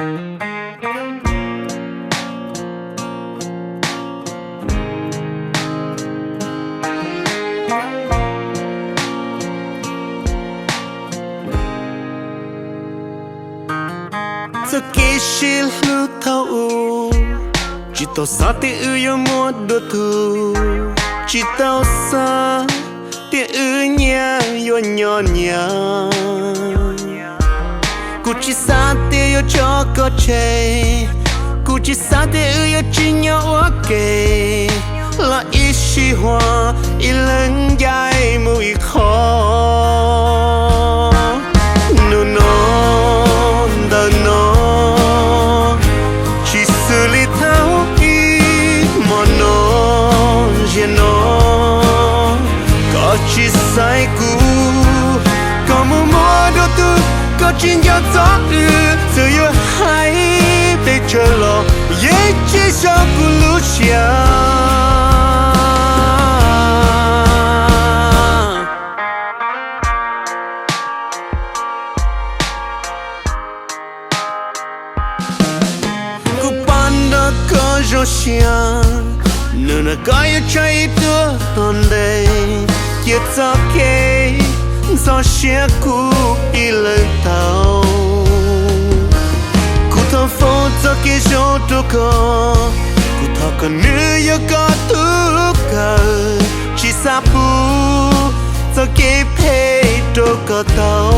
Txoj kev sib hlub thaum ub, tsis tau xav tias wb yuav muaj dua tug, tsis tau xav tias wb nyias yuav nyob nyias. Kuv tsis xav tias yuav tso koj tseg, kuv tsis xav tias wb yuav tsis nyob ua ke, los ib sij huam ib leeg ncaim mus ib qho. Hnub no ntawm no, tsis xws li thaum ub, hmo no, ziag no, koj tsis xaiv kuv, koj mus muaj dua tug, koj tsis nco txog wb, txawm yuav hais pes tsawg los yeej tsis zoo kuv lub siab. Kuv pom nrog koj zoo siab, hnub no koj yuav tshaib ib tuag tom ntej, cia txoj kev ntxhov siab kuv ib leeg taug. Kuv thov foom txoj kev zoo rau koj, kuv thov kom nws yog koj tub kawg, tsis xav pub txoj kev phem rau koj tau.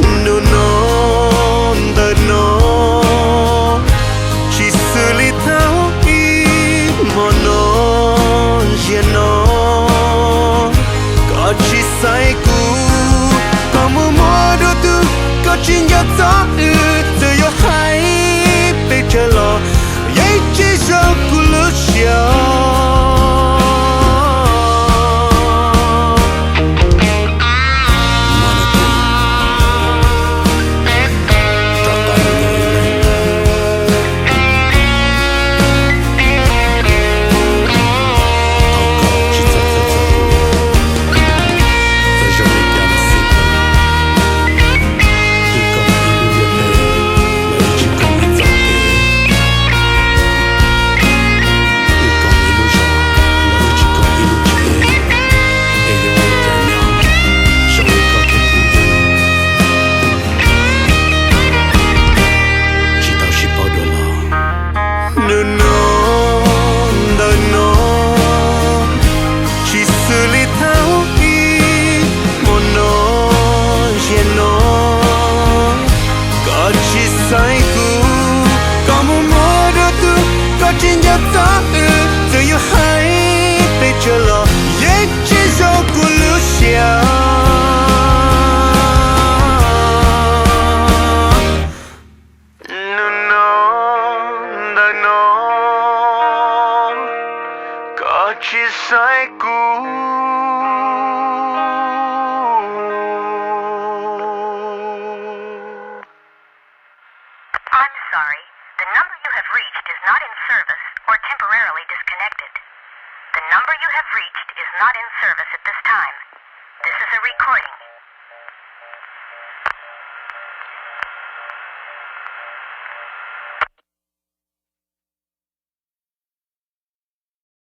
Hnub no ntawm no, tsis xws li thaum ub, hmo no, ziag no, koj tsis xaiv kuv, koj mus muaj dua tug, koj tsis nco txog wb, txawm yuav hais pes tsawg los yeej tsis zoo kuv lub siab. Hnub no ntawm no, tsis xws li thaum ub, hmo no, ziag no, koj tsis xaiv kuv, koj mus muaj dua tug, koj tsis nco txog wb, txawm yuav hais pes tsawg los yeej tsis zoo kuv lub siab. Hnub no ntawm no, koj tsis xaiv kuv. I'm sorry. The number you have reached is not in service or temporarily disconnected. The number you have reached is not in service at this time. This is a recording.